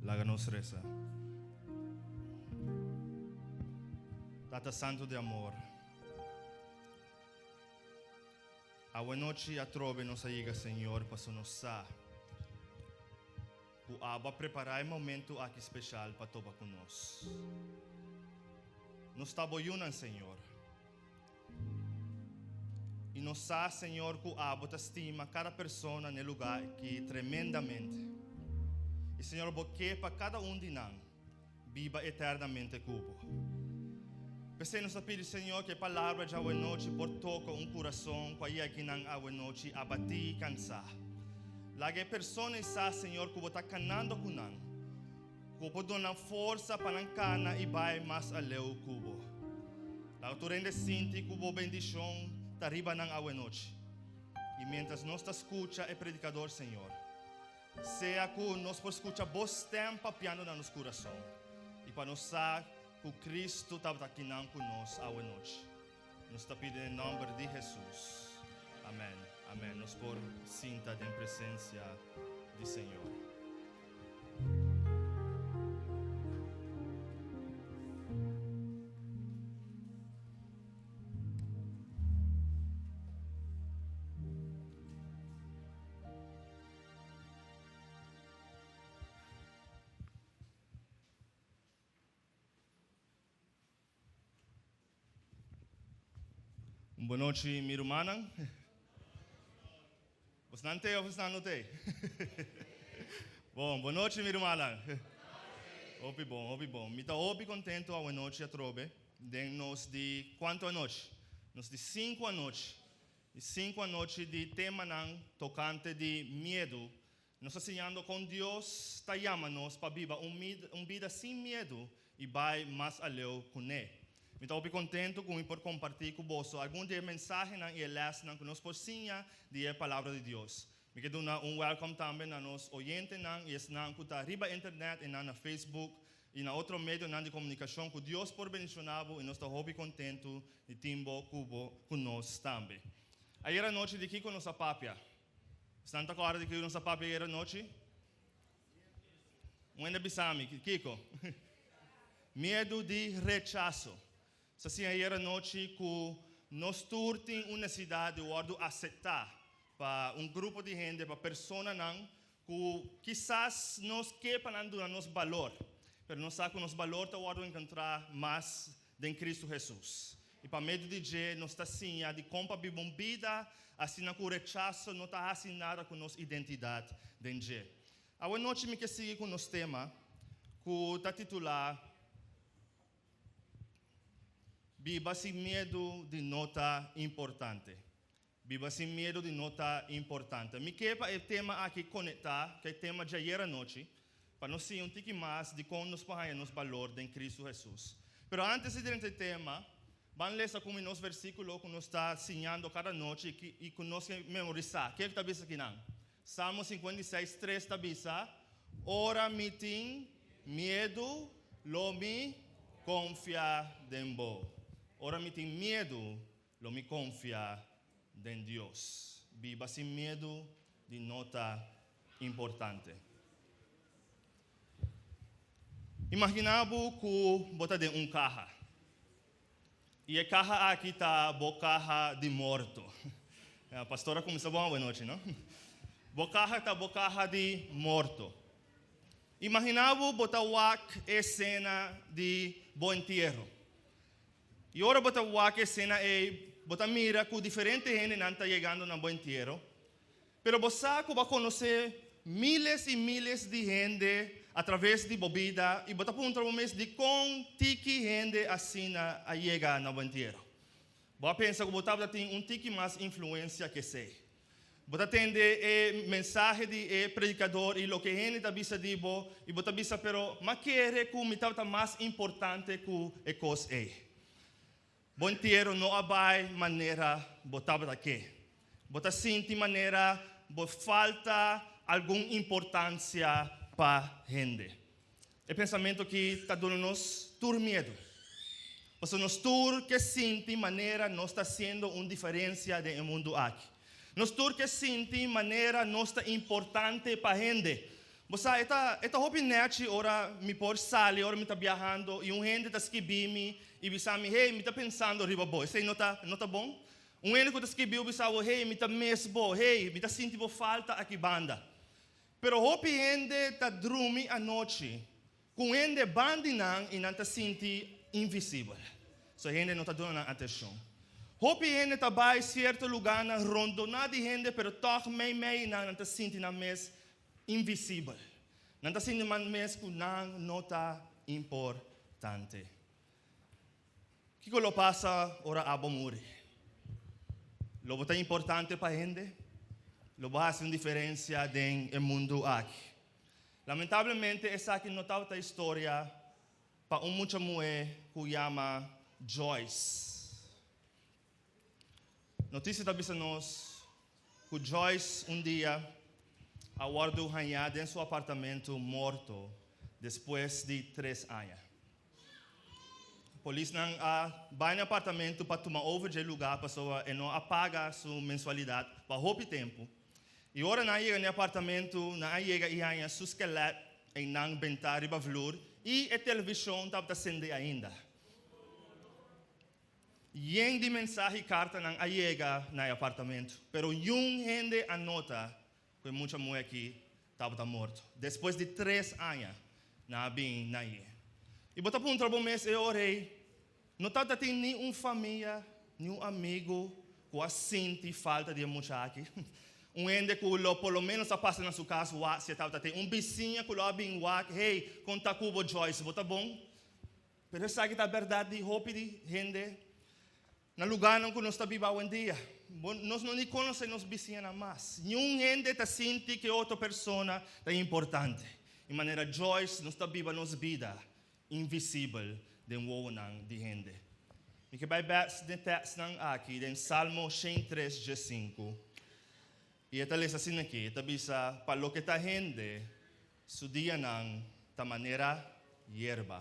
Laga nos resa. Tata Santu di amor, awe nochi atrobe nos a yega Señor paso nos sa ku abo a prepará e momentu aki speshal pa topa ku nos. Nos ta bo yunan Señor. I nos sa, Señor, ku abo ta stima kada persona n'e lugá aki tremendamente. I, Señor, bo ke pa kada un di nan biba eternamente ku bo. P'esei nos ta pidi, Señor, ku e palabra djawe nochi por toka un kurason ku a yega nan awe nochi abatí i kansá. Laga e persona ei sa, Señor, ku bo ta kanando ku nan, ku bo por duna nan forsa pa nan kana i bai mas aleu ku bo. Laga tur hende sinti ku bo bendishon ta riba nan awe nochi. I miéntras nos ta skucha e predikador, Señor, sea ku nos por skucha bo stèm papiando na nos kurason i pa nos sa ku Kristu tabata akinan ku nos awe nochi. Nos ta pidi den nòmber di Hesus. Amèn. Amèn. Nos por sinta den presensia di Señor. Un bon nochi mi rumannan. Bosnan tei of bosnan no tei? Bon, bon nochi mi rumannan. Hopi bon, hopi bon. Mi ta hopi contento awe nochi atrobe den nos di cuanto anochi? Nos di cinco anochi. Di cinco anochi di temanan tocante di miedu. Nos ta siñando kon Dios ta yama nos pa biba un bida sin miedu i bai mas aleu kuné. Mi ta hopi kontentu ku mi por kompartí ku boso algun di e mensahenan i e lèsnan ku nos por siña di e Palabra di Dios. Mi ke duna un wèlkòm tambe na nos oyentenan i esnan ku ta riba internèt i nan na Facebook i na otro medionan di komunikashon ku Dios por bendishoná bo i nos ta hopi kontentu di tin bo ku bo ku nos tambe. Ayera anochi di kiko nos a papia? Esnan ta kòrda di kiko nos a papia ayera anochi? Un hende bisa mi, Kiko? Miedu di rechaso. Sa siña ayera nochi ku nos tur tin un nesesidat di wòrdu aseptá pa un grupo di hende, pa personanan ku kisas nos ke pa nan duna nos balor, pero nos sa ku nos balor ta wòrdu enkontrá mas den Kristu Hesus. I pa medio di dje nos ta siña di kon pa biba un bida asina ku rechaso no ta hasi nada ku nos identidat den dje. Awe nochi mi ke sigui ku nos tema ku ta titulá Biba sin miedu di no ta importante. Biba sin miedu di no ta importante. Mi ke pa e tema aki konektá ku e tema djayer anochi, pa nos siña un tiki mas di kon nos por haña nos balor den Kristu Hesus. Pero ántes di drenta e tema, ban lesa ku mi nos versíkulo ku nos ta siñando kada nochi i ku nos ke memorisá. Ke ta bisa kinan? Salmo 56, 3 ta bisa, Ora mi tin miedu, lo mi konfia den bo. Ora mi tin miedu, lo mi konfia den Dios. Biba sin miedu di no ta importante. Imaginá bo ku bo ta den un kaha. I e kaha aki ta bo kaha di morto. Pastor a kuminsá bon awenochi, no? Bo kaha ta bo kaha di morto. Imaginá bo bo ta wak e sena di bo entiero. I ora bo ta wak e sena ei, bo ta mira ku diferente hendenan ta yegando na bo entiero. Pero bo sa ku bo a konosé míles i míles di hende atraves di bo bida i bo ta puntra bo mes dikon tiki hende asina a yega na bo entiero. Bo a pensa ku bo tabata tin un tiki mas influensia ku esei. Bo ta tende e mensahe di e predikador i loke hende ta bisa di bo i bo ta bisa, Pero m'a kere ku mi tabata mas importante ku e kos ei. Bo entiero no a bai manera bo tabata ke. Bo ta sinti manera bo falta algun importansia pa hende. E pensamentu aki ta duna nos tur miedu. Pasobra nos tur ke sinti manera nos ta hasiendo un diferensia den e mundu aki. Nos tur ke sinti manera nos ta importante pa hende. Bo sa, e ta, e ta hopi nèchi ora mi por sali, ora mi ta biahando i un hende ta skibí mi i bisa mi, Hey, mi ta pensando riba bo. Esei no ta, no ta bon? Un hende ku ta skibí bo bisa bo, Hey, mi ta mis bo. Hey, mi ta sinti bo falta aki banda. Pero hopi hende ta drumi anochi ku un hende ban di nan i nan ta sinti invisibel. So hende no ta duna nan atenshon. Hopi hende ta bai sierto lugánan rondoná di hende pero tòg meimei nan nan ta sinti nan mes invisibel. Nan ta sinti nan mes ku nan no ta importante. Kiko lo pasa ora abo muri? Lo bo ta importante pa hende? Lo bo hasi un diferensia den e mundu aki? Lamentablemente esaki no tabata historia pa un mucha muhé ku yama Joyce. Notisia ta bisa nos ku Joyce un dia a wòrdu hañá den su apartamentu morto despues di tres aña. Polisnan a bai na e apartamentu pa tuma over dje lugá pasobra e no a paga su mensualidat pa hopi tempu. I ora nan a yega na e apartamentu, nan a yega i haña su skelèt einan bentá riba vlur i e televishon tabata sendé ainda. Yen di mensahe i kartanan a yega na e apartamentu, pero niun hende a nota ku e mucha muhé akí tabata morto. Despues di tres aña, nan a bin na e. I bo ta puntra bo mes e ora ei, No tabata tin ni un famia, ni un amigu ku a sinti falta di e mucha akí? Un hende ku lo por lo ménos a pasa na su kas wak si e tabata tin. Un bisiña ku lo a bin wak, Hey, kon ta ku bo Joyce, bo ta bon? Pero esaki ta bèrdat di hopi di hende na lugánan ku nos ta biba awendia. Bo, nos no ni konosé nos bisiñanan mas. Niun hende ta sinti ku e otro persona ta importante. I manera Joyce, nos ta biba nos bida invisibel den wowonan di hende. Mi ke bai bèk den tèkstnan aki den Salmo 103 djesinku. I e ta lesa asina aki, e ta bisa, Pa loke ta hende, Su dianan ta manera yerba,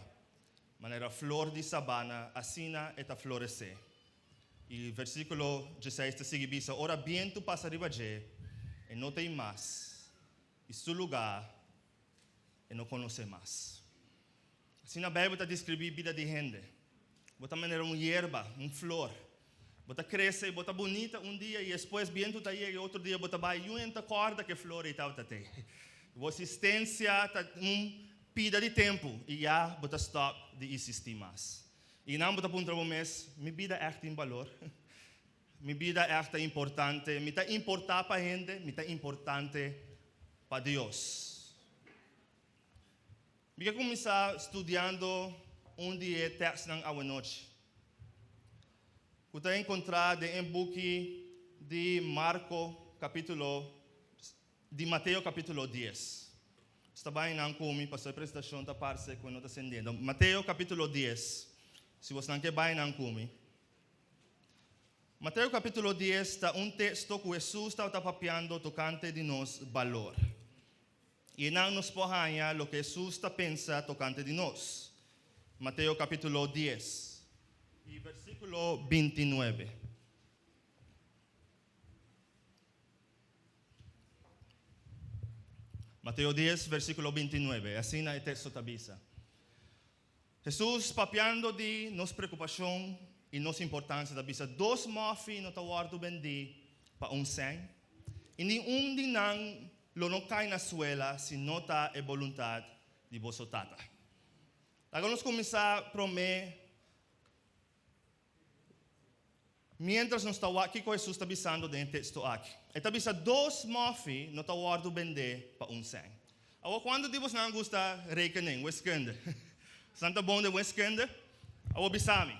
manera flor di sabana, asina e ta floresé. I versíkulo dieseis ta sigui bisa, Ora bientu pasa riba dje, e no ta ei mas, i su lugá e no konosé mas. Asina Beibel ta deskribí bida di hende. Bo ta manera un yerba, un flor. Bo ta krese i bo ta bunita un dia i despues bientu ta yega i otro dia bo ta bai i un hende ta kòrda ku e flor ei tabata te. Bo esistensia ta un pida di tempu i ya bo ta stòp di isistí mas. I nan bo ta puntra bo mes, Mi bida ègt tin balor? Mi bida ègt ta importante? Mi ta importá pa hende? Mi ta importante pa Dios? Mi ke kuminsá studiando un di e tèkstnan awanochi, ku ta enkontrá den e buki di Marko kapítulo, di Mateo kapítulo dies. Sta bai nan ku mi, pasobra e presentashon ta parse ku e no ta sendiendo. Mateo kapítulo dies, si bosnan ke bai nan ku mi. Mateo kapítulo dies ta un teksto ku Hesus tabata papiando tokante di nos balor. I einan nos por haña loke Hesus ta pensa tokante di nos. Mateo kapítulo dies i versíkulo bintinuebe. Mateo dies, versíkulo bintinuebe, asina e teksto ta bisa. Hesus papiando di nos preokupashon i nos importansia ta bisa, Dos mòfi no ta wòrdu bendí pa un sèn? I ni un di nan lo no kai na suela si no ta e boluntat di boso Tata. Laga nos kuminsá promé miéntras nos ta wak kiko Hesus ta bisando den e teksto aki. E ta bisa, Dos mòfi no ta wòrdu bendé pa un sèn. Awor, kuantu di bosnan gusta rekening, wiskunde? Bosnan ta bon den wiskunde? Awor bisa mi,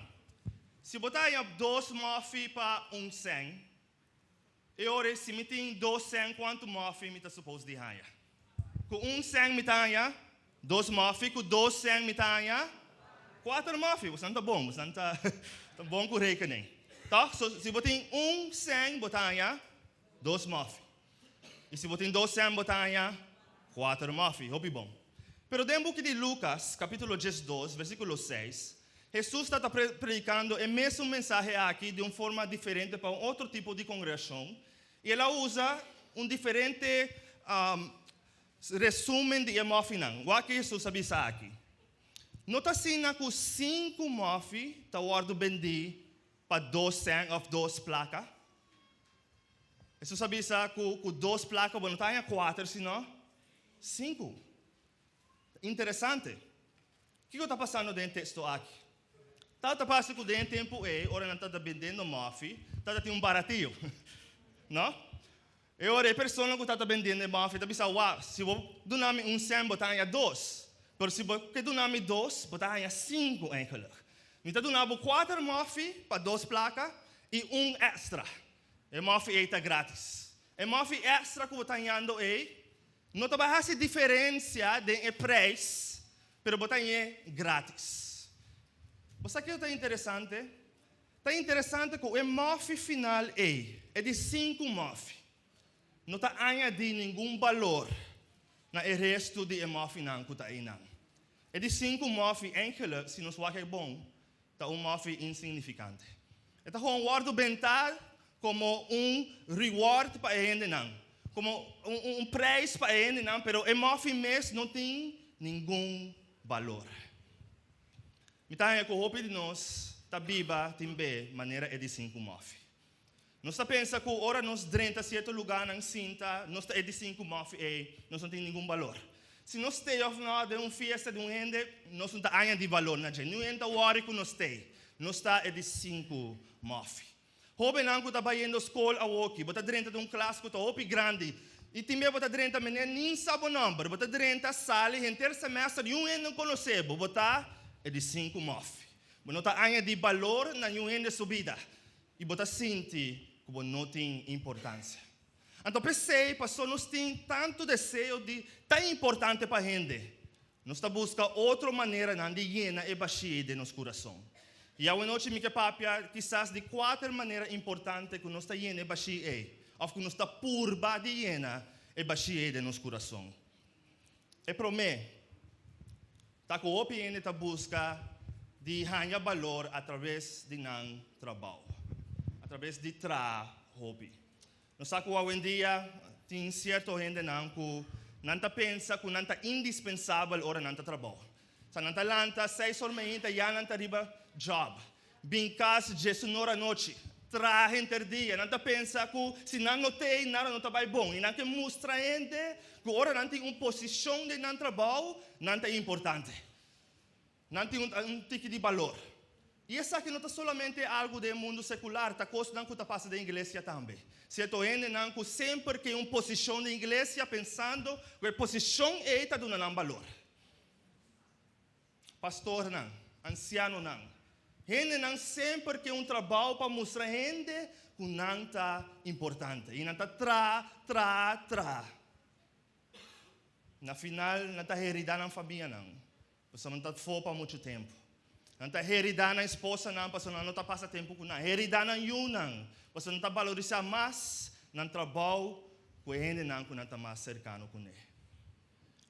si bo ta haña dos mòfi pa un sèn, E ora ei si mi tin dos sèn kuantu mòfi mi ta supos di haña? Ku un sèn mi ta haña dos mòfi, ku dos sèn mi ta haña kuater mòfi. Bosan ta bon, bosan ta bon ku rekening. Tòg? So si bo tin un sèn bo ta haña dos mòfi. I si bo tin dos sèn bo ta haña kuater mòfi. Hopi bon. Pero den buki di Lukas, kapítulo diesdos, versíkulo seis, Hesus ta ta predikando e mesun mensahe aki di un forma diferente pa un otro tipo di kongregashon, i el a usa un diferente Resumen di e mòfinan. Wak kiko Hesus a bisa aki. No ta asina ku sinku mòfi ta wòrdu bendí pa dos sèn òf dos plaka? Hesus a bisa ku ku dos plaka bo no ta haña kuater sino sinku. Interesante. Kiko ta pasando den e teksto aki? Tabata parse ku den e tempu ei, ora nan tabata bendendo mòfi, tabata tin un baratio. No? E ora e persona ku tabata bendendo e mòfi ta bisa, Wak, si bo duna mi un sèn bo ta haña dos, pero si bo ke duna mi dos, bo ta haña sinku eigenlijk. Mi ta duna bo kuater mòfi pa dos plaka i un èkstra. E mòfi ei ta grátis. E mòfi èkstra ku bo ta hañando ei no ta bai hasi diferensia den e preis, pero bo ta hañ'é grátis. Bo sa kiko ta interesante? Ta interesante ku e mòfi final ei, e di sinku mòfi, no ta añadí ningun balor na e restu di e mòfinan ku ta einan. E di sinku mòfi, eigenlijk, si nos wak e bon, ta un mòfi insignifikante. E ta gewoon wòrdu bentá komo un reward pa e hendenan, komo un preis pa e hendenan, pero e mòfi mes no tin ningun balor. Mi ta haña ku hopi di nos ta biba tin be manera e di sinku mòfi. Nos ta pensa ku ora nos drenta sierto lugánan sinta, nos ta e di sinku mòfi ei, nos no tin ningun balor. Si nos stay òf nò den un fiesta di un hende, nos no ta añadí balor na dje. Niun hende ta wòri ku nos stay. Nos ta e di sinku mòfi. Hóbennan ku ta bayendo skol awoki, bo ta drenta den un klas ku ta hopi grandi i tin bes bo ta drenta meneer nin sa bo nòmber, bo ta drenta sali henter semester niun hende no konosé bo, bo ta e di sinku mòfi. Bo no ta añadí balor na niun hende su bida i bo ta sinti ku bo no tin importansia. Anto p'esei paso nos tin tantu deseo di ta importante pa hende. Nos ta buska otro maneranan di yena e bashí den nos kurason. I awenochi mi ke papia kisas di kuater manera importante ku nos ta yena e bashí ei, òf ku nos ta purba di yena e bashí ei den nos kurason. E promé ta ku hopi hende ta buska di haña balor atraves di nan trabou, atraves di traha hopi. Nos sa ku awendia tin sierto hendenan ku nan ta pensa ku nan ta indispensabel ora nan ta trabou. Sa nan ta lanta seis or meinta ya nan ta riba job. Bin kas diesun or anochi. Traha henter dia. Nan ta pensa ku si nan no t'ei nada no ta bai bon. I nan ke mustra hende ku ora nan tin un posishon den nan trabou nan ta importante. Nan tin un tiki di balor. I esaki no ta solamente algu den e mundu sekular, ta kosnan ku ta pasa den iglesia tambe. Sierto hendenan ku semper ke un posishon den iglesia pensando ku e posishon ei ta duna nan balor. Pastornan, ansianonan, hendenan semper ke un trabou pa mustra hende ku nan ta importante. I nan ta traha, traha, traha. Na final nan ta heridá nan famianan. Pasobra nan ta afó pa muchu tempu. Nan ta heridá nan esposanan pasobra nan no ta pasa tempu ku nan. Heridá nan yunan pasobra nan ta balorisá mas nan trabou ku e hendenan ku nan ta mas serkano kuné.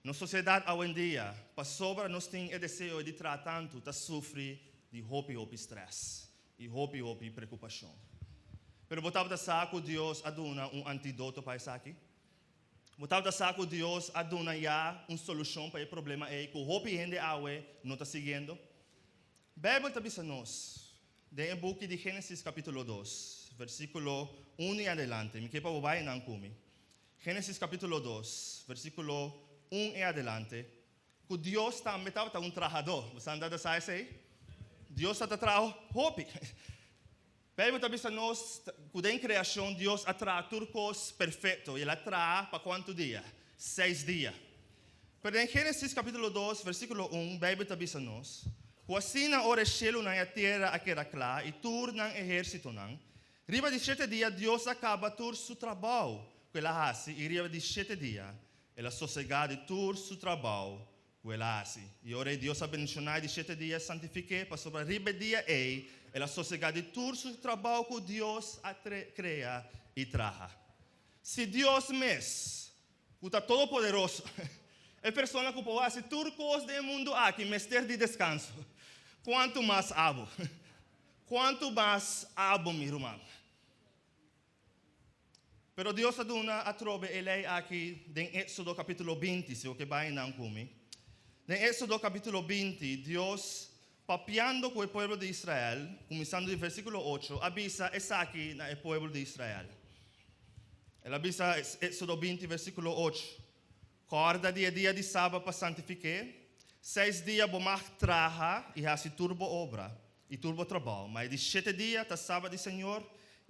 Nos sosiedat awendia, pasobra nos tin e deseo di traha tantu, ta sufri di hopi hopi strès i hopi hopi preokupashon. Pero bo tabata sa ku Dios a duna un antidoto pa esaki? Bo tabata sa ku Dios a duna ya un solushon pa e problema ei ku hopi hende awe no ta siguiendo? Beibel ta bisa nos den e buki di Génesis kapítulo dos, versíkulo unu i adelante. Mi ke pa bo bai einan ku mi. Génesis kapítulo dos, versíkulo un i adelante, ku Dios tambe tabata un trahadó. Bo sa tabata sa esei? Dios tabata traha hopi. Beibel ta bisa nos ku den kreashon Dios a traha tur kos perfekto i el a traha pa kuantu dia? Seis dia. Pero den Génesis kapítulo dos, versíkulo un, Beibel ta bisa nos ku asina ora e shelunan i e tera a keda kla i tur nan ehérsitonan, riba di shete dia Dios a kaba tur su trabou ku el a hasi i riba di shete dia el a sosegá di tur su trabou Ku el a hasi. I ora ei Dios a bendishoná e di shete dia, santifik'é, pasobra riba e dia ei el a sosegá di tur su trabou ku Dios a krea i traha. Si Dios mes, ku ta todopoderoso, e persona ku por hasi tur kos den e mundu aki mester di deskanso, kuantu mas abo? Kuantu mas abo, mi ruman? Pero Dios a duna atrobe e lei aki den Éxodo kapítulo 20, si bo ke bai nan ku mi. Den Éxodo kapítulo 20, Dios, papiando ku e pueblo di Israel, kuminsando di versíkulo 8, a bisa esaki na e pueblo di Israel. El a bisa, Éxodo 20, versíkulo 8, Kòrda di e dia di sabat pa santifik'é. Seis dia bo mag traha i hasi tur bo obra i tur bo trabou, ma e di shete dia ta sabat di Señor,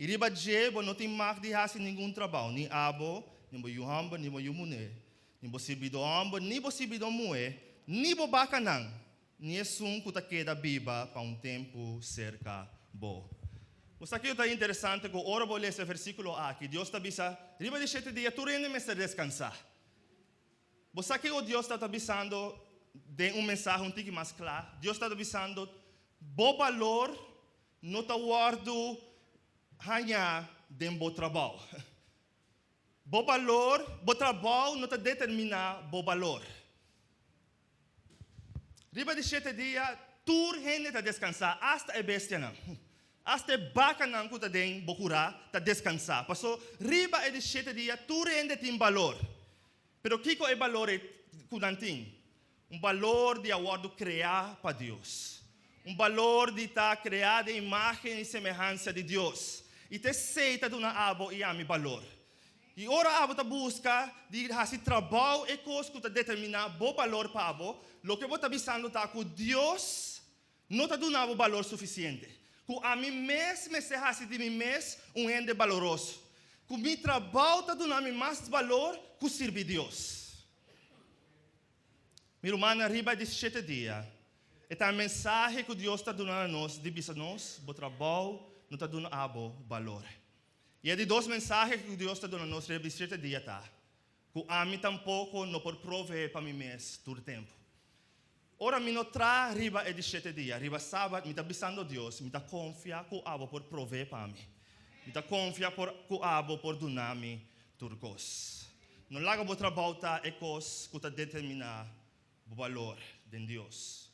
i riba dje bo no tin mag di hasi ningun trabou, ni abo, ni bo yu hòmber, ni bo yu muhé, ni bo sirbidó hòmber, ni bo sirbidó muhé, ni bo bakanan, ni esun ku ta keda biba pa un tempu serka bo. Bo sa kiko ta interesante ku ora bo lesa e versíkulo aki, Dios ta bisa, Riba di shete dia tur hende mester deskansá. Bo sa kiko Dios ta ta bisando den un mensahe un tiki mas kla? Dios ta ta bisando, Bo balor no ta wòrdu hañá den bo trabou. Bo balor, bo trabou no ta determiná bo balor. Riba di shete dia tur hende ta deskansá, asta e bestianan. Asta e bakanan ku ta den bo kurá ta deskansá. Pasó riba e di shete dia tur hende tin balor. Pero kiko e balor ei ku nan tin? Un balor di a wòrdu kreá pa Dios. Un balor di ta kreá den imágen i semehansia di Dios. I ta esei ta duna abo i ami balor. I ora abo ta buska di hasi trabou e kos ku ta determiná bo balor pa bo, loke bo ta bisando ta ku Dios no ta duna bo balor sufisiente. Ku ami mes mester hasi di mi mes un hende baloroso. Ku mi trabou ta duna mi mas balor ku sirbi Dios. Mi rumannan, riba e diesishete dia, e ta e mensahe ku Dios ta duna na nos di bisa nos, Bo trabou no ta duna abo balor. I e di dos mensahe ku Dios ta duna nos riba e diesishete dia ta, ku ami tampoko no por proveé pa mi mes tur tempu. Ora mi no traha riba e diesishete dia, riba sabat, mi ta bisando Dios, mi ta konfia ku abo por proveé pa mi. Mi ta konfia por ku abo por duna mi tur kos. No laga bo trabou ta e kos ku ta determiná bo balor den Dios.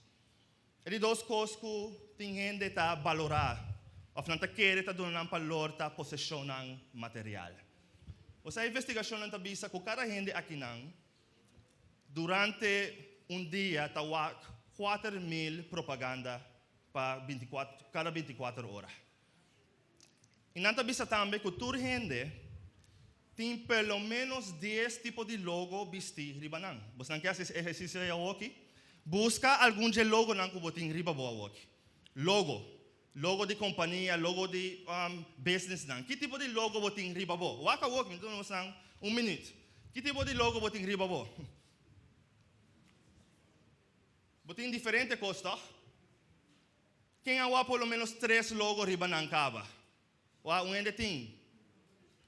E di dos kos ku tin hende ta balorá òf nan ta kere ta duna nan balor ta poseshonnan material. Bo sa investigashonnan ta bisa ku kada hende akinan durante un dia ta wak 4000 propaganda pa kada 24 ora. I nan ta bisa tambe ku tur hende tin pelo ménos dies tipo di logo bistí riba nan. Bosnan ke hasi es ehersisio ei awoki? Buska algun dje logonan ku bo tin riba bo awoki. Logo. Logo di kompania, logo di businessnan. Ki tipo di logo bo tin riba bo? Wak awoki, mi ta duna bosnan un minüt. Ki tipo di logo bo tin riba bo? Bo tin diferente kos, tòg? Ken a wak por lo menos tres logo riba nan kaba? Wak un hende tin.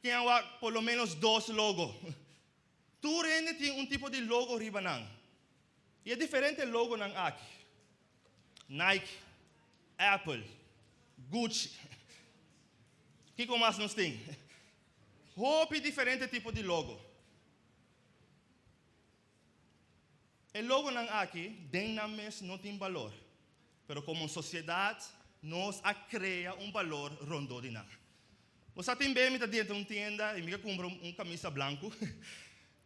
Ken a wak por lo menos dos logo? Tur hende tin un tipo di logo riba nan. I e diferente logonan aki, Nike, Apple, Gucci, kiko mas nos tin? Hopi diferente tipo di logo. E logonan aki den nan mes no tin balor, pero komo sosiedat nos a krea un balor rondó di nan. Bo sa tin be mi ta drenta un tienda i mi ke kumpra un kamisa blanku.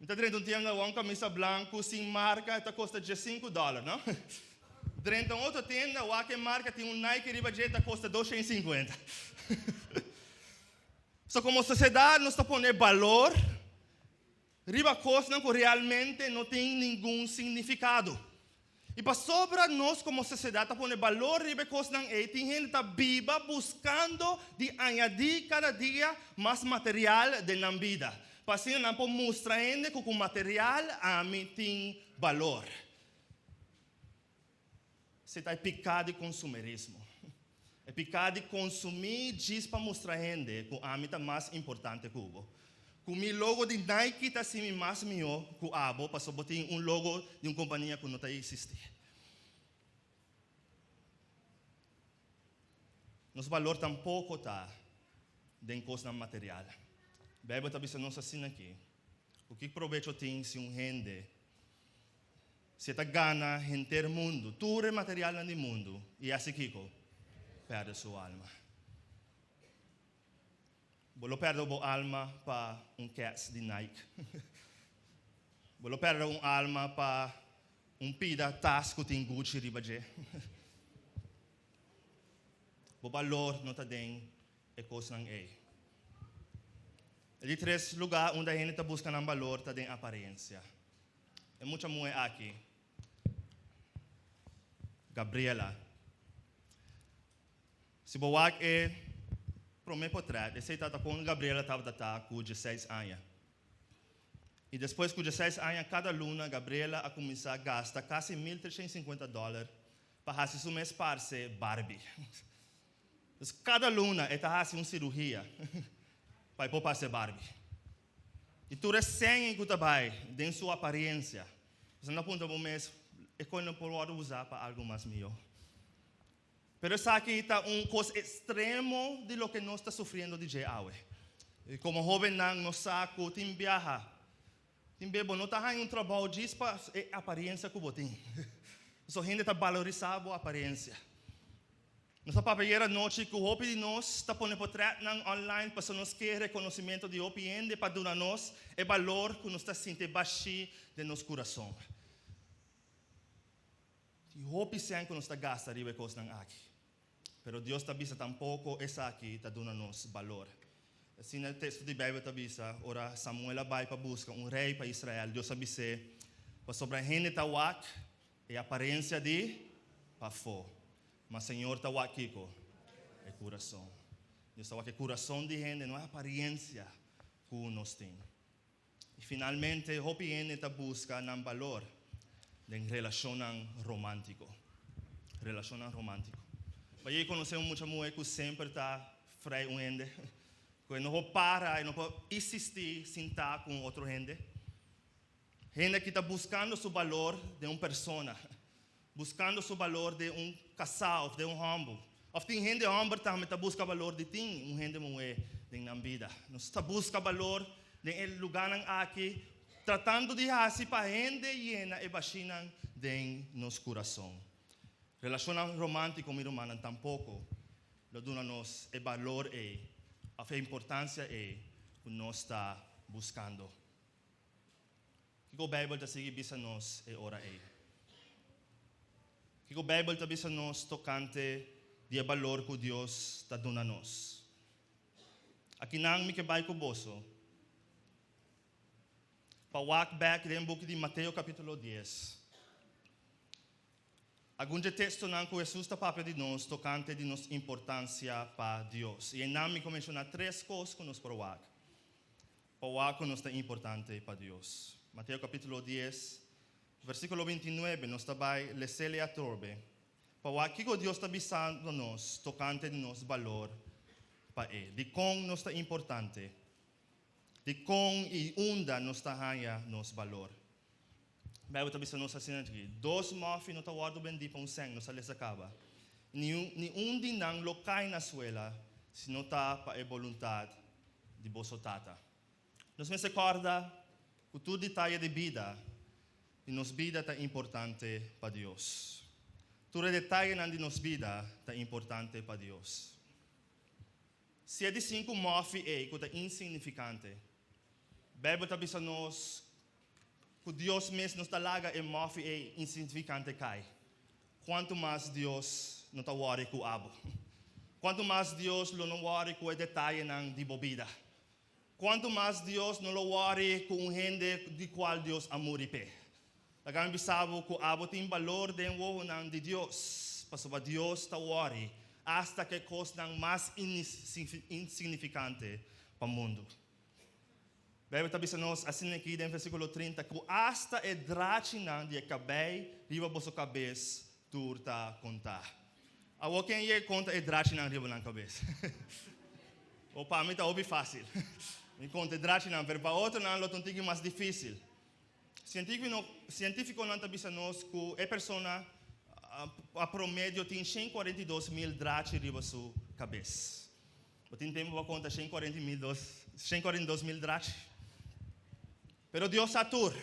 Mi ta drenta un tienda wou un kamisa blanku sin marka e ta kosta diesinku dòler, no? Drenta un otro tienda wak e marka tin un Nike riba dje e ta kosta 250. So komo sosiedat nos ta pone balor Riba kosnan ku realmente no tin ningun signifikado. I pasobra nos komo sosiedat ta pone balor riba e kosnan ei, tin hende ta biba buskando di añadí kada dia mas material den nan bida, pa asina nan por mustra hende ku ku material ami tin balor. Esei ta e piká di konsumerismo. E piká di konsumí djis pa mustra hende ku ami ta mas importante ku bo. Ku mi logo di Nike ta hasi mi mas mihó ku abo pasobra bo tin un logo di un kompania ku no ta eksistí. Nos balor tampoko ta den kosnan material. Beibel ta bisa nos asina aki, ku ki probecho tin si un hende Si e ta gana henter mundu, tur e materialnan di mundu, i hasi kiko? Pèrdè su alma. Bo lo pèrdè bo alma pa un kèts di Nike. Bo lo pèrdè un alma pa un pida tas ku tin Gucci riba dje. Bo balor no ta den e kosnan ei. E di tres lugá unda hende ta buska nan balor ta den aparensia. E mucha muhé aki, Gabriela, si bo wak e promé potrèt, esei tabata kon Gabriela tabata ta ku dieseis aña. I despues ku dieseis aña kada luna Gabriela a kuminsá gasta kasi 1350 dòler pa hasi su mes parse Barbie. Dus kada luna e ta hasi un siruhia pa e por parse Barbie. I tur e sèn ku ta bai den su aparensia. Bo ta puntra bo mes, e kos no por wòrdu usá pa algu mas mihó? Pero esaki ta un kos ekstremo di loke nos ta sufriendo di dje awe. I komo hóbennan nos sa ku tin biaha, tin be bo no ta haña un trabou djis pa e aparensia ku bo tin. Pasobra hende ta balorisá bo aparensia. Nos a papia ayer anochi ku hopi di nos ta pone potrètnan online pasobra nos ke rekonosimentu di hopi hende pa duna nos e balor ku nos ta sinti bashí den nos kurason. Tin hopi sèn ku nos ta gasta riba e kosnan aki. Pero Dios ta bisa tampoko esaki ta duna nos balor. Asina e teksto di Beibel ta bisa, ora Samuel a bai pa buska un rei pa Israel, Dios a bis'é, Pasobra hende ta wak e aparensia di pafó, ma Señor ta wak kiko? E kurason. Dios ta wak e kurason di hende, no e aparensia ku nos tin. I finalmente, hopi hende ta buska nan balor den relashonnan romántiko. Relashonnan romántiko. Bo a yega konosé un mucha muhé ku semper ta frei un hende, ku e no por para, e no por isistí sin ta ku un otro hende? Hende aki ta buskando su balor den un persona, buskando su balor den un kasá òf den un hòmber. Òf tin hende hòmber tambe ta buska balor di tin un hende muhé den nan bida. Nos ta buska balor den e lugánan aki, tratando di hasi pa hende yena e bashinan den nos kurason. Relashonnan romántiko, mi rumannan, tampoko lo duna nos e balor ei òf e importansia ei ku nos ta buskando. Kiko Beibel ta sigui bisa nos e ora ei? Kiko Beibel ta bisa nos tokante di e balor ku Dios ta duna nos? Akinan mi ke bai ku boso pa wak bèk den buki di Mateo kapítulo dies. Algun dje tekstonan ku Hesus ta papia di nos tokante di nos importansia pa Dios. I einan mi ku menshoná tres kos ku nos por wak pa wak ku nos ta importante pa Dios. Mateo kapítulo dies, versíkulo 29, nos ta bai les'é atrobe pa wak kiko Dios ta bisando nos tokante di nos balor pa E. Dikon nos ta importante? Dikon i unda nos ta haña nos balor? Bijbel ta bisa nos asina aki, Dos mòfi no ta wòrdu bendí pa un sèn, nos a lesa kaba. Ni ni un di nan lo kai na suela si no ta pa e boluntat di boso Tata. Nos mester kòrda ku tur detaye di bida di nos bida ta importante pa Dios. Tur e detayenan di nos bida ta importante pa Dios. Si e di sinku mòfi ei ku ta insignifikante, Bijbel ta bisa nos ku Dios mes no ta laga e mòfi ei insignifikante kai. Kuantu mas Dios no ta wòri ku abo? Kuantu mas Dios lo no wòri ku e detayenan di bo bida? Kuantu mas Dios no lo wòri ku un hende di kual Dios a muri p'e? Laga mi bisa bo ku abo tin balor den wowonan di Dios, pasobra Dios ta wòri asta ku e kosnan mas insignifikante pa mundu. Beibel ta bisa nos asina aki den versíkulo 30 ku asta e drachinan di e kabei riba boso kabes tur ta kontá. Awor ken yega konta e drachinan riba nan kabes? O pa mi ta hopi fásil. Mi konta e drachinan, pero pa otronan lo ta un tiki mas difísil. Sientífikonan ta bisa nos ku e persona a promedio tin 142 mil drachi riba su kabes. Bo tin tempu pa konta 142 mil drachi? Pero Dios sa tur.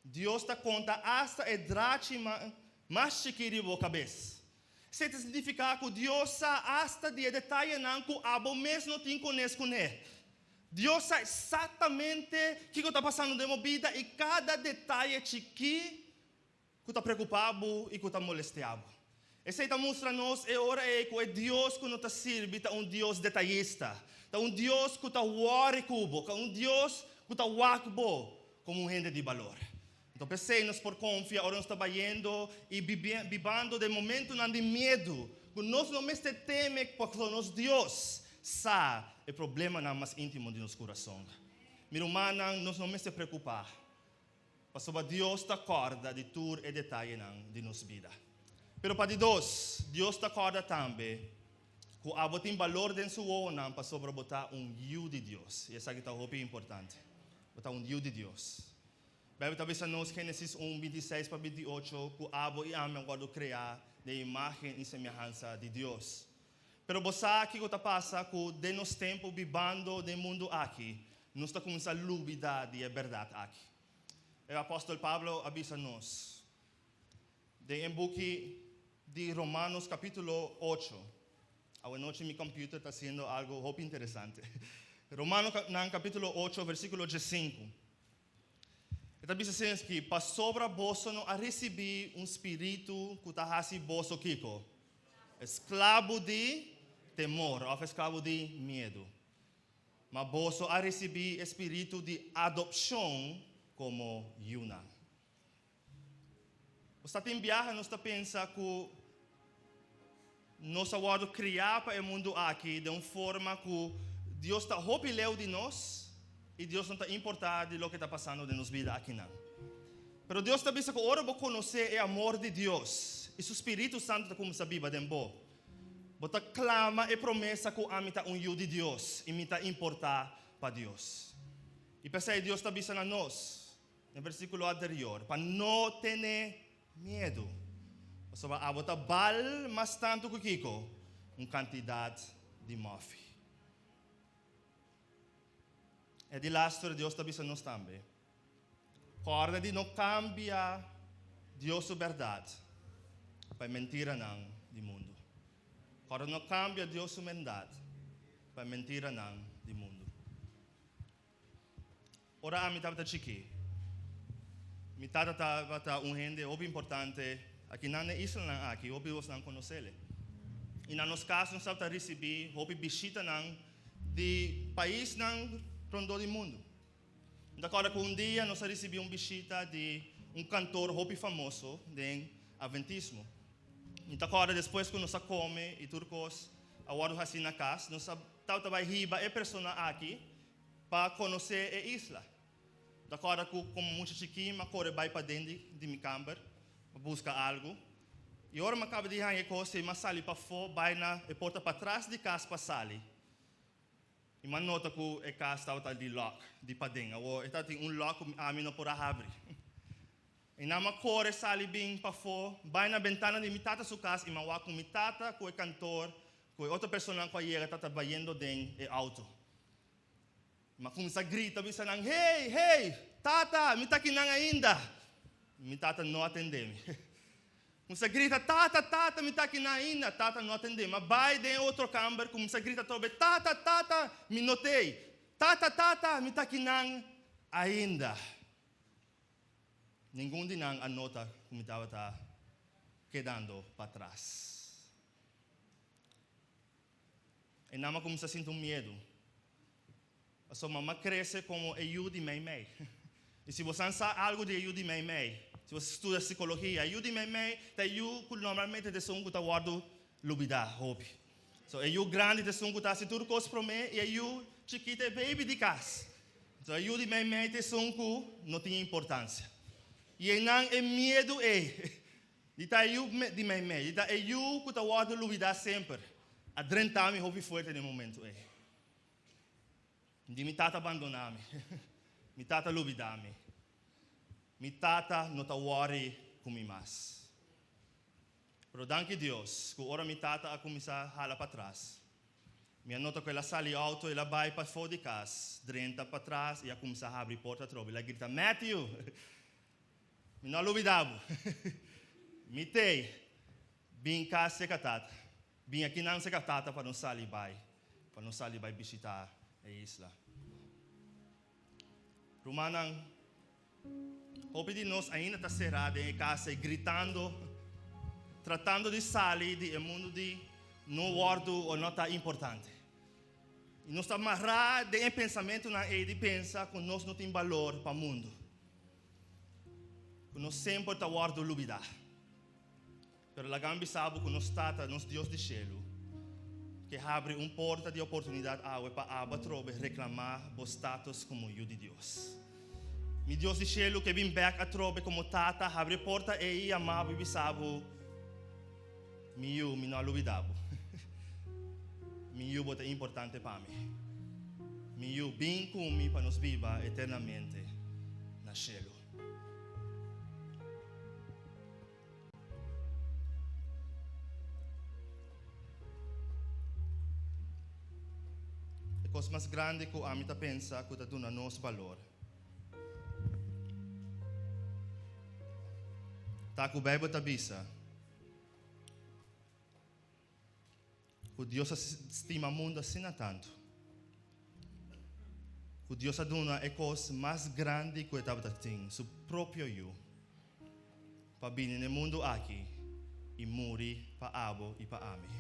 Dios ta konta asta e drachi mas chikí riba bo kabes. Esei ta signifiká ku Dios sa asta di e detayenan ku abo mes no tin kones kuné. Dios sa eksaktamente kiko ta pasando den bo bida i kada detaye chikí ku ta preokupá bo i ku ta molestiá bo. Esei ta mustra nos e ora ei ku e Dios ku no ta sirbi ta un Dios detayista, ta un Dios ku ta wòri ku bo, ta un Dios ku ta wak bo komo un hende di balor. Anto p'esei nos por konfia ora nos ta bayendo i bibando den momentunan di miedu, ku nos no mester teme pasobra nos Dios sa e problemanan mas íntimo di nos kurason. Mi rumannan, nos no mester preokupá pasobra Dios ta kòrda di tur e detayenan di nos bida. Pero pa di dos, Dios ta kòrda tambe ku abo tin balor den su wowonan pasobra bo ta un yu di Dios. I esaki ta hopi importante. Bo ta un yu di Dios. Bijbel ta bisa nos, Génesis un, 26 pa 28, ku abo i ami a wòrdu kreá den imágen i semehansa di Dios. Pero bo sa kiko ta pasa ku den nos tempu bibando den mundu aki, nos ta kuminsá lubidá di e bèrdat aki. E apòstel Pablo a bisa nos den e buki di Romanos kapítulo ocho, Awanochi mi kòmpiuter ta hasiendo algu hopi interesante. Romanonan kapítulo ocho, versíkulo diesinku. E ta bisa asina aki, Pasobra boso no a risibí un spiritu ku ta hasi boso kiko? Esklabu di temor òf esklabu di miedu. Ma boso a risibí e spiritu di adopshon komo yunan. Nos ta tin biaha nos ta pensa ku nos a wòrdu kriá pa e mundu aki den un forma ku Dios ta hopi leu di nos i Dios no ta importá di loke ta pasando den nos bida akinan. Pero Dios ta bisa ku ora bo konosé e amor di Dios i su Spiritu Santu ta kuminsá biba den bo, bo ta klama e promesa ku ami ta un yu di Dios i mi ta importá pa Dios. I p'esei Dios ta bisa na nos. Den versíkulo anterior, pa no tene miedu, pasobra abo ta bal mas tantu ku kiko? Un kantidat di mòfi. E di laster Dios ta bisa nos tambe, kòrda di no kambia Dios su bèrdat pa e mentiranan di mundu. Kòrda no kambia Dios su bèrdat pa e mentiranan di mundu. Ora ami tabata chikí, mi tata tabata un hende hopi importante aki nan e islanan aki, hopi bosnan konosele. I na nos kas nos tabata risibí hopi bishitanan di paisnan rondó di mundu. Mi ta kòrda ku un dia nos a risibí un bishita di un kantor hopi famoso den Adventismo. Mi ta kòrda despues ku nos a kome i tur kos a wòrdu hasí na kas, nos a tabata bai hiba e persona aki Pa konosé e isla. Ta kòrda ku komo mucha chikí m'a kore bai paden di mi kamber pa buska algu. I ora m'a kaba di haña e kos ei m'a sali pafó bai na e porta patras di kas pa sali. I m'a nota ku e kas tabata di lòk di paden. Awor e tabatin un lòk ku ami no por a habri. I nan m'a kore sali bin pafó bai na bentana di mi tata su kas i m'a wak ku mi tata ku e kantor ku e otro personanan ku a yega tabata bayendo den e outo. Mi a kuminsá grita bisa nan, Hey, hey, tata, mi ta akinan ainda! Mi tata no a tende mi. Kuminsá grita, Tata, tata, mi ta akinan ainda! Tata no a tende mi. A bai den e otro kamber, kuminsá grita atrobe, Tata, tata, mi no t'ei! Tata, tata, mi ta akinan ainda! Ningun di nan a nota ku mi tabata kedando patras. E nan a kuminsá sinti un miedu. Pasobra mama krese komo e yu di meimei. I si bosan sa algu di e yu di meimei, si bo studia sikologia, e yu di meimei ta e yu ku normalmente ta esun ku ta wòrdu lubidá hopi. So e yu grandi ta esun ku ta hasi tur kos promé i e yu chikí ta e baby di kas. So e yu di meimei ta esun ku no tin importansia. I einan e miedu ei Di ta e yu di meimei, di ta e yu ku ta wòrdu lubidá semper, a drenta mi hopi fuerte den e momentu ei. Di mi tata bandoná mi, mi tata lubidá mi, mi tata no ta wòri ku mi mas. Pero danki Dios ku ora mi tata a kuminsá hala patras, mi a nota ku el a sali outo, el a bai pafó di kas, drenta patras i a kuminsá habri porta atrobe. El a grita, Matthew! Mi no a lubida bo. Mi t'ei. Bin kas serka tata. Bin akinan serka tata pa nos sali bai, pa nos sali bai bishitá e isla. Rumannan, hopi di nos ainda ta será den e kas ei gritando, tratando di sali di e mundu di no wòrdu o no ta importante. I nos ta mará den e pensamentunan ei di pensa ku nos no tin balor pa mundu, ku nos semper ta wòrdu lubidá. Pero laga mi bisa bo ku nos Tata, nos Dios di shelu, ke habri un porta di oportunidat awe pa abo atrobe reklamá bo status komo yu di Dios. Mi Dios di shelu ke bin bèk atrobe komo Tata, habri e porta ei i yama bo i bisa bo, Mi yu, mi no a lubidá bo. Mi yu, bo ta importante pa mi. Mi yu, bin ku mi pa nos biba eternamente na shelu. E kos mas grandi ku ami ta pensa ku ta duna nos balor ta ku Beibel ta bisa ku Dios a stima mundu asina tantu ku Dios a duna e kos mas grandi ku e tabata tin, su propio Yu. Pa bini n'e mundu aki i muri pa abo i pa ami.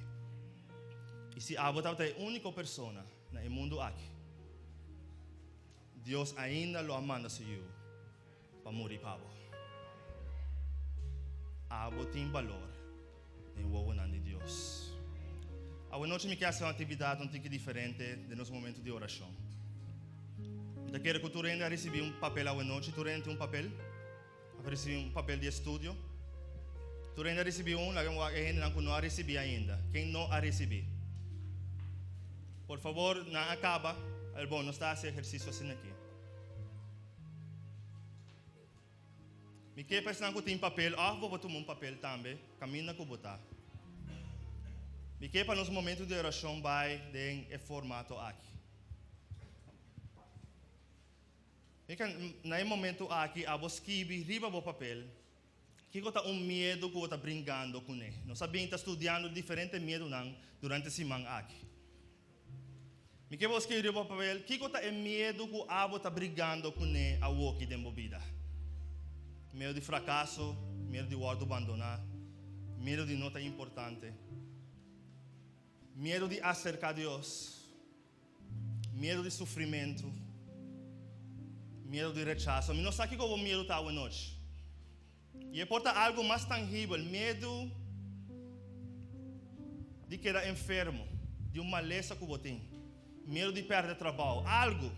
I si abo tabata e úniko persona na e mundu aki, Dios ainda lo a manda su Yu pa muri pa bo. Abo tin balor den wowonan di Dios. Awanochi mi ke hasi un aktividat un tiki diferente den nos momento di orashon. Mi ta kere ku tur hende a risibí un papel awanochi. Tur hende tin un papel? A ricibi un papel di estudio? Tur hende a ricibi un? Laga mi wak e hendenan cu no a ricibi ainda. Ken no a ricibi? Por favor, nan a caba. El bon, nos ta haci ehercicio asina aki. Mi ke pa esnan cu tin papel, of bo por tuma un papel tambe, caminda cu bo ta. Mi ke pa nos momento di oracion bay den e formato aki. Mika, na e momentu aki abo skibi riba bo papel kiko ta un miedu ku bo ta bringando kuné. Nos a bin ta studiando diferente miedunan durante e siman aki. Mi ke bo skibi riba bo papel kiko ta e miedu ku abo ta brigando kuné awoki den bo bida. Miedu di frakaso, miedu di wòrdu bandoná, miedu di no ta importante, miedu di aserká Dios. Miedu di sufrimentu, miedu di rechaso. Mi no sa kiko bo miedu ta awenochi. I e por ta algu mas tangibel, miedu di keda enfermo, di un malesa ku bo tin, miedu di pèrdè trabou, algu.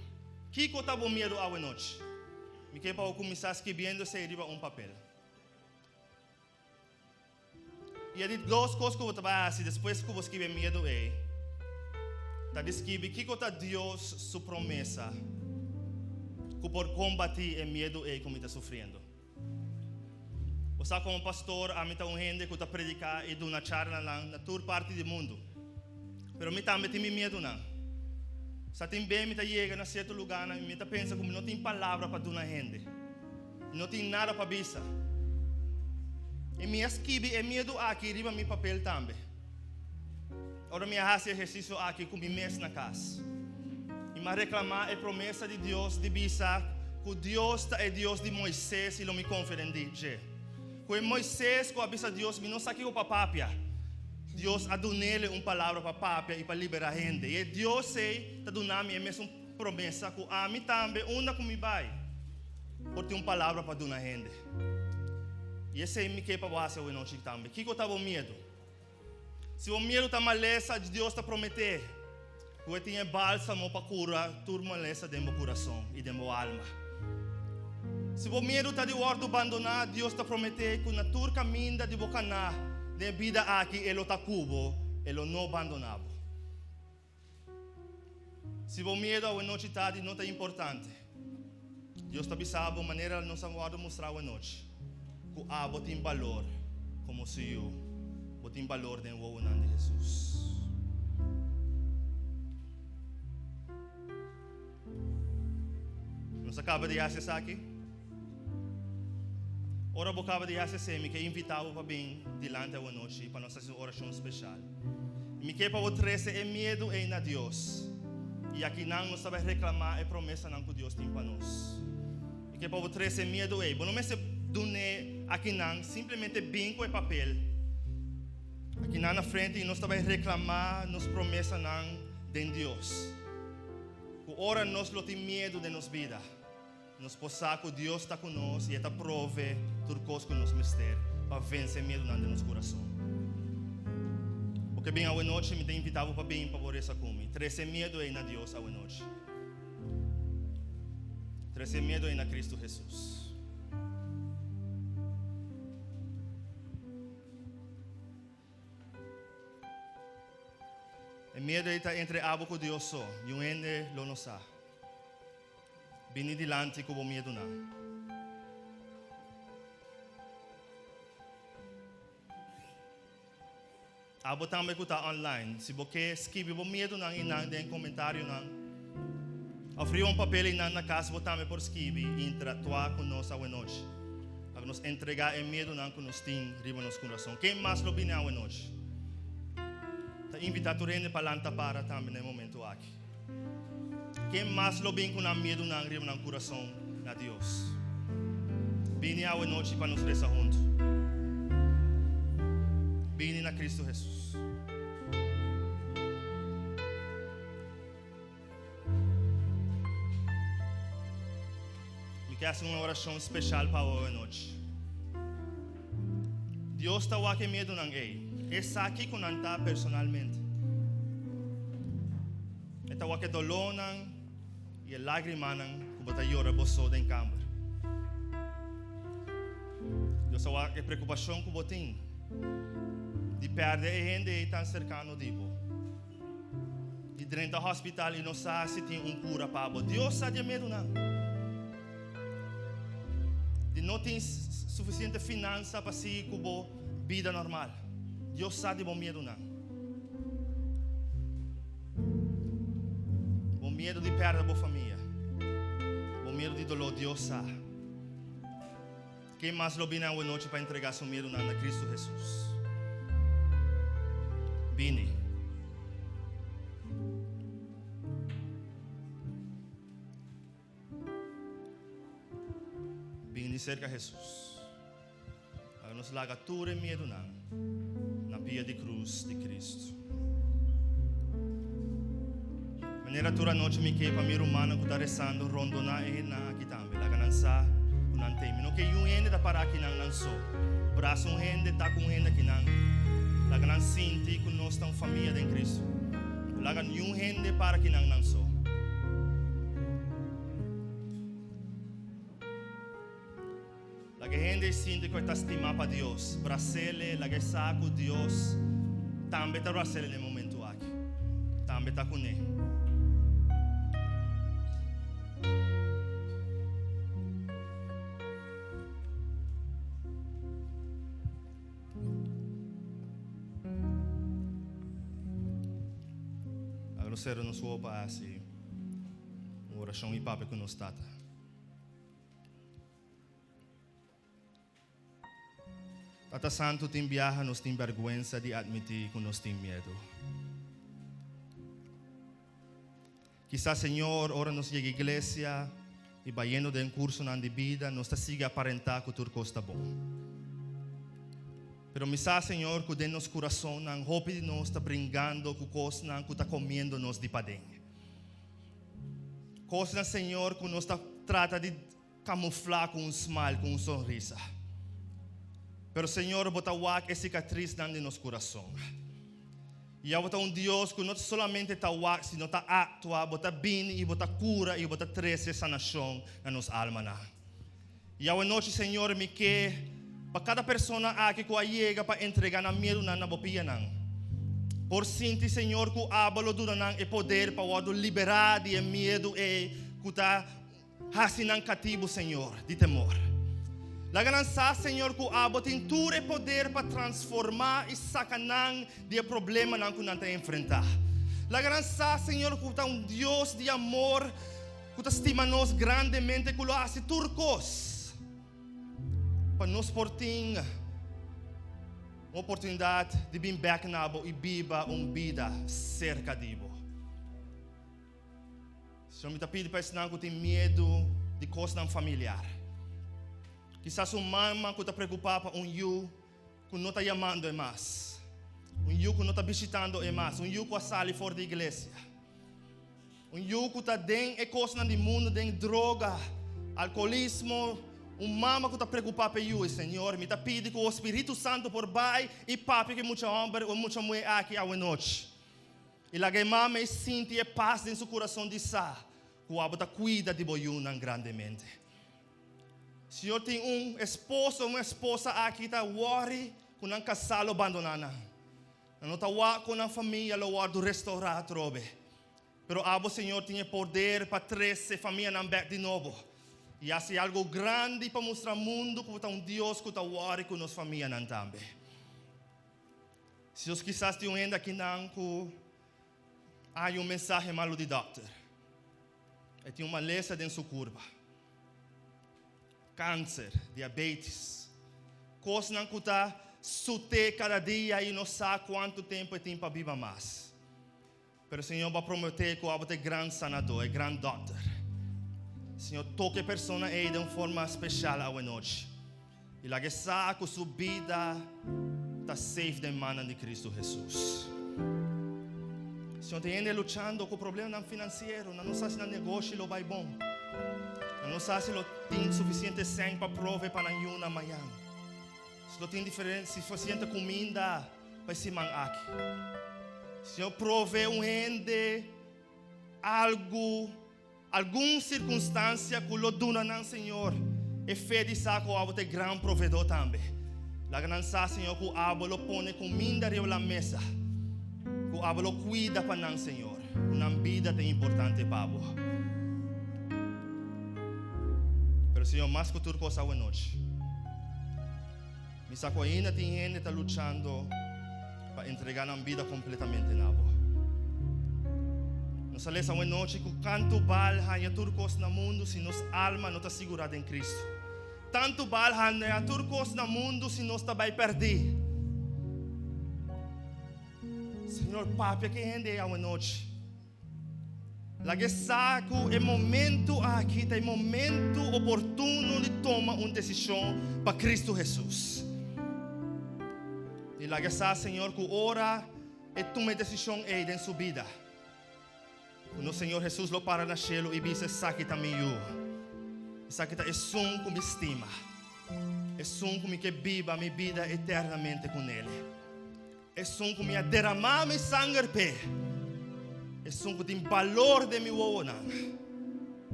Kiko ta bo miedu awenochi? Mi ke pa bo kuminsá skibiendo esei riba un papel. I e di dos kos ku bo ta bai hasi despues ku bo skibi e miedu ei, ta di skibi kiko ta Dios su promesa ku por kombatí e miedu ei ku mi ta sufriendo. Bo sa komo pastor ami ta un hende ku ta prediká i duna charlanan na tur parti di mundu. Pero mi tambe tin mi miedunan. Sa tin be mi ta yega na sierto lugánan i mi ta pensa ku mi no tin palabra pa duna hende. No tin nada pa bisa. I mi a skibi e miedu aki riba mi papel tambe. Ora mi a hasi ehersisio aki ku mi mes na kas. I mi a reklamá e promesa di Dios di bisa ku Dios ta e Dios di Moises i lo mi konfia den dje. Ku e Moises ku a bisa Dios mi no sa kiko pa papia, Dios a dun'ele un palabra pa papia i pa liberá hende. I e Dios ei ta duna mi e mesun Promesa ku ami tambe unda ku mi bai por tin un palabra pa duna hende. I esei mi ke pa bo hasi awenochi tambe. Kiko ta bo miedu? Si bo miedu ta malesa, Dios ta prometé ku e tin e bálsamo pa kura tur malesa den bo kurason i den bo alma. Si bo miedu ta di wòrdu bandoná, Dios ta prometé ku na tur kaminda di bo kaná den e bida aki e lo ta ku bo, e lo no bandoná bo. Si bo miedu awenochi ta di no ta importante, Dios ta bisa bo manera nos a wòrdu mustra awenochi, ku abo tin balor komo su yu. Bo tin balor den wowonan di Hesus. Nos a kaba di hasi esaki. Ora bo kaba di hasi esei, mi ke invitá bo pa bin dilanti awanochi pa nos hasi un orashon speshal. I mi ke pa bo trese e miedu ei na Dios. I akinan nos ta bai reklamá e promesanan ku Dios tin pa nos. Mi ke pa bo trese e miedu ei. Bo no mester dun'é akinan, simplemente bin ku e papel akinan na frente i nos ta bai reklamá nos promesanan den Dios. Ku ora nos lo tin miedu den nos bida. Nos por sa ku Dios ta ku nos i e ta prove tur kos ku nos mester pa vense e miedunan den nos kurason. Bo ke bin awenochi? Mi ta invitá bo pa bin pa bo resa ku mi. Trese e miedu ei na Dios awenochi. Trese e miedu ei na Kristu Hesus. E miedu ei ta entre abo ku Dios so, niun hende lo no sa. Bini dilanti ku bo miedunan. Abo tambe ku ta online, si bo ke skibi bo miedunan einan den komentarionan òf riba un papel einan na kas bo tambe por skibi i interaktuá ku nos awenochi. Pa nos entregá e miedunan ku nos tin riba nos kurason. Ken mas lo bini awenochi? Ta invitá tur hende pa lanta para tambe na e momentu aki. Ken mas lo bin ku nan miedunan riba nan kurason na Dios? Bini awe nochi pa nos resa huntu. Bini na Kristu Hesus. Mi ke hasi un orashon speshal pa awe nochi. Dios ta wak e miedunan ei. E sa kiko nan ta personalmente. E ta wak e dolónan i e lágrimanan ku bo ta yora bo so den kamber. Dios ta wak e preokupashon ku bo tin di pèrdè e hende ei tan serkano di bo, di drenta hospital i no sa si tin un kura pa bo. Dios sa di e miedunan. Di no tin sufisiente finansa pa sigui ku bo bida normal. Dios sa di bo miedunan. Bo miedu di pèrdè bo famia. Bo miedu di doló, Dios sa. Ken mas lo bini awanochi pa entregá su miedunan na Kristu Hesus? Bini. Bini serka Hesus. Laga nos laga tur e miedunan na pia di krus di Kristu. Manera tur anochi mi ke pa mi rumannan ku ta resando rondoná e hendenan aki tambe. Laga nan sa ku nan tei. Mi no ke yun hende ta para akinan nan so. Brasa un hende, ta ku un hende akinan. Laga nan sinti ku nos ta un famia den Kristu. No laga niun hende para kinan nan so. Laga e hende ei sinti ku e ta stimá pa Dios. Bras'ele, laga e sa ku Dios tambe ta bras'ele na e momentu aki. Tambe ta kuné. Laga nos sera nos wowo pa hasi un orashon i papia ku nos Tata. Tata Santu, tin biaha nos tin bèrgwensa di atmití ku nos tin miedu. Kisas, Señor, ora nos yega iglesia i bayendo den kursonan di bida, nos ta sigui aparentá ku tur kos ta bon. Pero mi sa, Señor, ku den nos kurasonnan hopi di nos ta bringando ku kosnan ku ta komiendo nos di paden. Kosnan, Señor, ku nos ta trata di kamuflá ku un smile, ku un sonrisa. Pero Señor, bo ta wak e sikatrisnan di nos kurason. I abo ta un Dios ku no solamente ta wak, sino ta aktua, bo ta bini i bo ta kura i bo ta trese sanashon na nos almanan. I awanochi, Señor, mi ke pa kada persona aki ku a yega pa entregá nan miedunan na bo pianan, por sinti, Señor, ku abo lo duna nan e poder pa wòrdu liberá di e miedu ei ku ta Hasi nan katibu, Señor, di temor. Laga nan sa, Señor, ku abo tin tur e poder pa transformá i saka nan di e problemanan ku nan ta enfrentá. Laga nan sa, Señor, ku ta un Dios di amor ku ta stima nos grandemente ku lo hasi tur kos. Pa nos por tin un oportunidat di bin bèk na bo i biba un bida serka di bo. Señor, mi ta pidi pa esnan ku tin miedu di kosnan familiar. Kisas un mama ku ta preokupá pa un yu ku no ta yamando e mas, un yu ku no ta bishitando e mas, un yu ku a sali for di iglesia, un yu ku ta den e kosnan di mundu, den droga, alkolismo, un mama ku ta preokupá pa e yu. Señor, mi ta pidi ku bo Spiritu Santu por bai i papia ku e mucha hòmber o e mucha muhé aki awenochi. I laga e mama ei sinti e pas den su kurason di sa ku abo ta kuida di bo yunan grandemente. Señor tin un esposo o un esposa aki ta wòri ku nan kasá lo bandoná nan. Nan no ta wak ku nan famia lo wòrdu restourá atrobe. Pero abo, Señor, tin e poder pa trese famianan bèk di nobo i hasi algu grandi pa mustra mundu ku bo ta un Dios ku ta wòri ku nos famianan tambe. Si nos kisas tin un hende akinan ku haña un mensahe malu di dòkter, e tin un malesa den su kurpa, kanser, diabetes, kosnan ku ta sut'é kada dia i no sa kuantu tempu e tin pa biba mas. Pero Señor bo a prometé ku abo ta e gran sanadó, e gran dòkter. Señor toka e persona ei den un forma speshal awenochi i laga e sa ku su bida ta safe den mannan di Kristu Hesus. Señor tin hende luchando ku problemanan finansiero, nan no sa si nan negoshi lo bai bon, nan no sa si lo tin sufisiente sèn pa prove pa nan yunan mañan, si lo tin sufisiente kuminda. Pa e siman aki, Señor provee un hende algu, algun sirkunstansia ku lo duna nan, Señor, e fe di sa ku abo ta e gran proveedor tambe. Laga nan sa, Señor, ku abo lo pone kuminda riba la mesa, ku abo lo kuida pa nan, Señor, ku nan bida ta importante pa bo. Pero, Señor, mas ku tur kos awenochi. Mi sa ku ainda tin hende ta luchando pa entregá nan bida kompletamente na bo. Nos a lesa un anochi ku kantu bal haña tur kos na mundu si nos alma no ta sigurá den Kristu. Tantu bal haña tur kos na mundu si nos ta bai pèrdí. Señor, papia ku e hende ei awanochi. Laga e sa ku e momentu aki ta e momentu oportuno di tuma un desishon pa Kristu Hesus. I laga e sa, Señor, ku ora e tuma e desishon ei den su bida, ku nos Señor Hesus lo para na shelu i bisa, Esaki ta mi Yu. Esaki ta esun ku mi stima. Esun ku mi ke biba mi bida eternamente ku nele. Esun ku mi a deramá mi sanger p'e, esun ku tin balor den mi wowonan.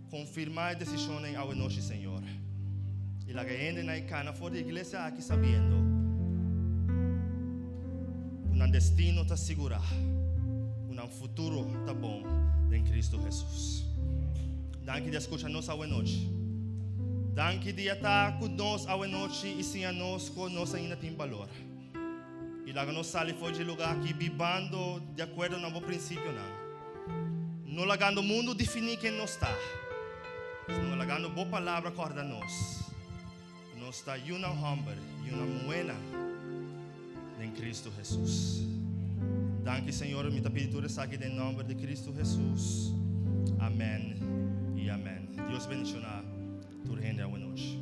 Konfirmá e desishonnan awenochi, Señor, i laga e hendenan e kana for di e iglesia aki sabiendo ku nan destino ta sigurá, ku nan futuro ta bon den Kristu Hesus. Danki di a skucha nos awenochi. Danki di a ta ku nos awenochi i siña nos ku nos ainda tin balor. I laga nos sali for dje lugá aki bibando di akuerdo na bo prinsipionan, no lagando mundu definí ken nos ta, sino lagando bo Palabra kòrda nos ku nos ta yunan hòmber i yunan muhénan den Kristu Hesus. Danki, Señor, mi ta pidi tur esaki den nòmber di Kristu Hesus. Amèn i amèn. Dios bendishoná tur hende awenochi.